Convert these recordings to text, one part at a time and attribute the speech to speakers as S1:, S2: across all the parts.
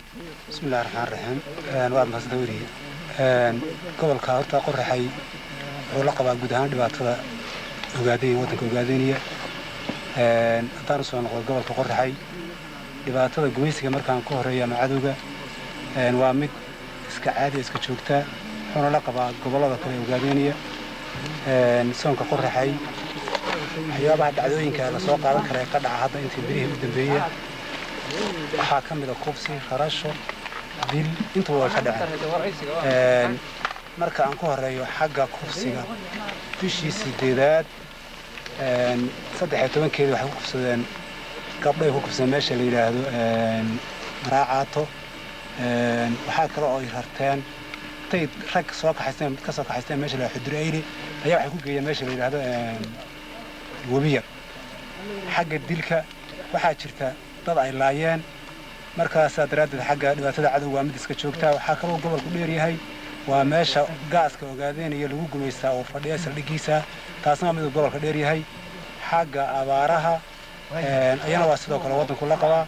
S1: Bismillahi raxmaan raxiim. Waad mahadsantahay weriye. Gobolka horta Qoraxay wuxuu la qabaa guud ahaan dhibaatada Ogaadenya, waddanka Ogaadeniya. Haddaan usoo noqdo gobolka Qoraxay, dhibaatada gumaysiga markaan ku horeeyo ama cadowga waa mid iska caadiya, iska joogtaa, wuxuuna la qabaa gobollada kale ee Ogaadeniya. Soonka Qoraxay waxyaabaha dhacdooyinka lasoo qaadan kara ee ka dhaca hadda intii birihii u dambeeya waxaa ka mid a kufsi, rarasho, dil, intuba way ka dhaceen. Marka aan ku horeeyo xagga kufsiga, bishii sideedaad 13-keedii waxay ku kufsadeen gabdhay, ku kufsadeen meesha la yidhaahdo Maraacaato. Waxaa kale oo ay rarteen intay rag soo kaxaysteen, ka soo kaxaysteen meesha la Xudur Eyli ayaa waxay ku geeyeen meesha la yidhaahdo Webiyar. Xagga dilka waxaa jirta dad ay laayeen. Markaasaa daraaddeed xagga dhibaatada cadowga waa mid iska joogtaa. Waxaa kaloo gobolku dheeryahay waa meesha gaaska Ogaadeenaya lagu gumaystaa oo fadhiya saldhiggiisa, taasna waa miduu gobolka dheeryahay. Xagga abaaraha ayana waa sidoo kale waddanku la qabaa,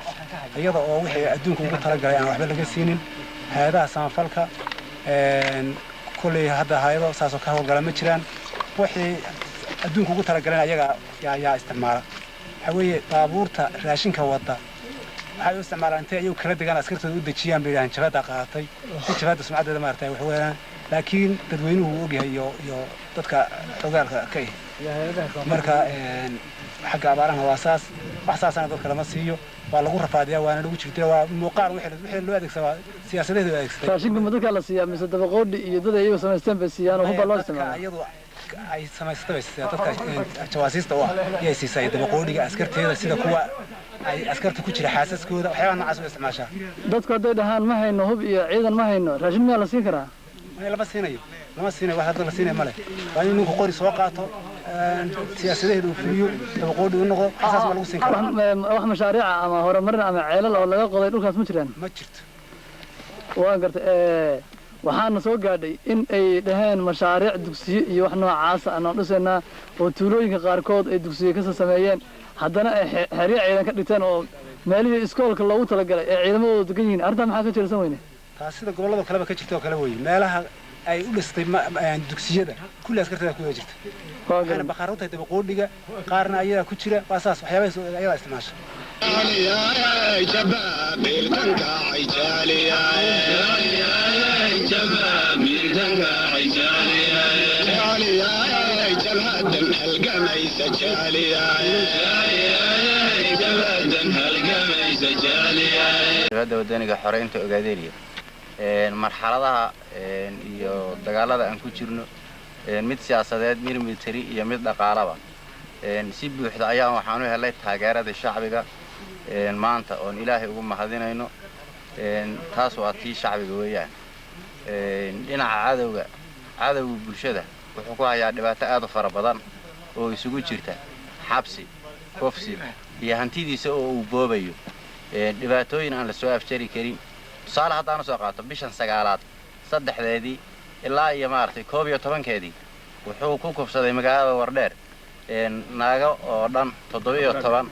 S1: iyada oo wixii adduunka ugu talagalay aan waxba laga siinin hay-adaha samafalka. Kolley hadda hay-ado saasoo ka howlgala ma jiraan. Wixii adduunka ugu talagaleen ayaga yaa isticmaala. Waxaa weeye baabuurta raashinka wadda waxay u isticmaalaan intay ayagu kala degaan, askartooda u dejiyaan bay yidhahaan jabhadda qaadatay, si jabhadda sumcaddeeda maaragtay wax weeyaan. Laakiin dadweynuhu wuu ogyahay iyo dadka xogaalka ka ih. Marka xagga abaarahana waa saas, wax saasana dadka lama siiyo, waa lagu rafaadiyaa, waana lagu jirtira, waa muuqaal wixii loo adeegsadaa siyaasadaheeda loo adeegsaday.
S2: Raashinka ma dadkaa la siiyaa mise dabaqoodhi iyo dad ay iyagu samaysteen bay siiyaan oo hubba loo isticmaala?
S1: Iyadu ay samaysata bay siisaa dadka jawaasiista u ah yay siisaa, dabaqoodhiga askarteeda, sida kuwa ay askarta ku jira xaasaskooda, waxyaabaha noocaas u isticmaashaa.
S2: Dadku hadday dhahaan ma hayno hub iyo ciidan ma hayno, raashin miyaa la siin karaa?
S1: Lama siinayo, lama siinayo. Wax hadda la siinayo male. Waa inuu ninku qori soo qaato, siyaasadaheeda uu fuliyo, dabaqoodhi u noqdo, saas baa lagu siin karaa.
S2: Wax mashaariica ama horumarin ama ceelal oo laga qoday dhulkaas ma jiraan?
S1: Ma jirto.
S2: Waan gartay. Waxaana soo gaadhay in ay dhaheen mashaariic dugsiye iyo wax noocaasa anaan dhisaynaa, oo tuulooyinka qaarkood ay dugsiye kasoo sameeyeen, haddana ay xeryo ciidan ka dhigteen oo meelihii iskoolka loogu talagalay ee ciidamadooda degan yihiin. Arrintaa maxaa ka jeersan weyne?
S1: Taas sida gobollada kaleba ka jirta oo kale weeye. Meelaha ay u dhistay dugsiyada kulli askartada ku wada jirta, waxayna bakhaar u tahay dabaqoodhiga, qaarna ayadaa ku jira. Waa saas waxyaabaha ayadaa isticmaasha.
S3: Jabhadda Wadaniga Xoreynta Ogaadeniya, marxaladaha iyo dagaalada aan ku jirno, mid siyaasadeed, mid military iyo mid dhaqaalaba, si buuxda ayaan waxaan u helay taageeradii shacbiga maanta oon Ilaahay ugu mahadinayno. Taas waa tii shacbiga weeyaan. Dhinaca cadowga, cadowga bulshada wuxuu ku hayaa dhibaato aad u fara badan oo isugu jirta xabsi, kufsi iyo hantidiisa oo uu boobayo, dhibaatooyin aan la soo afjari karin. Tusaale haddaan usoo qaato, bishan sagaalaad 3-deedii ilaa iyo maaragtay 11-keedii wuxuu ku kufsaday magaalada Wardheer naago oo dhan 17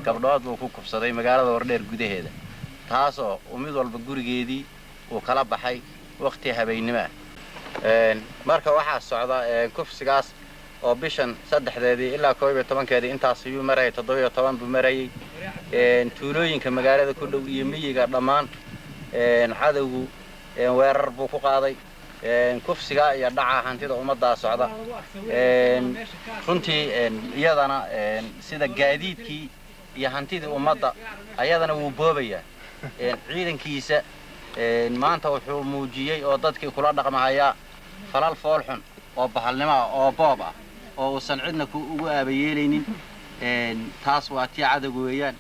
S3: gabdhood buu ku kufsaday magaalada Wardheer gudaheeda, taasoo uu mid walba gurigeedii uu kala baxay wakhti habeennimo ah. Marka waxaa socda kufsigaas oo bishan 3-deedii ilaa 11-keedii intaas ayuu marayay, 17 buu marayay. Tuulooyinka magaalada ku dhow iyo miyiga dhammaan cadowgu weerar buu ku qaaday. Kufsigaa iyo dhaca hantida ummaddaa socda runtii iyadana, sida gaadiidkii iyo hantidii ummadda ayadana wuu boobayaa. Ciidankiisa maanta wuxuu muujiyey oo dadkii kula dhaqmahayaa falal foolxun oo bahalnimo ah oo boob ah oo uusan cidna ku ugu aabayeelaynin. Taas waa tii cadowga weeyaan.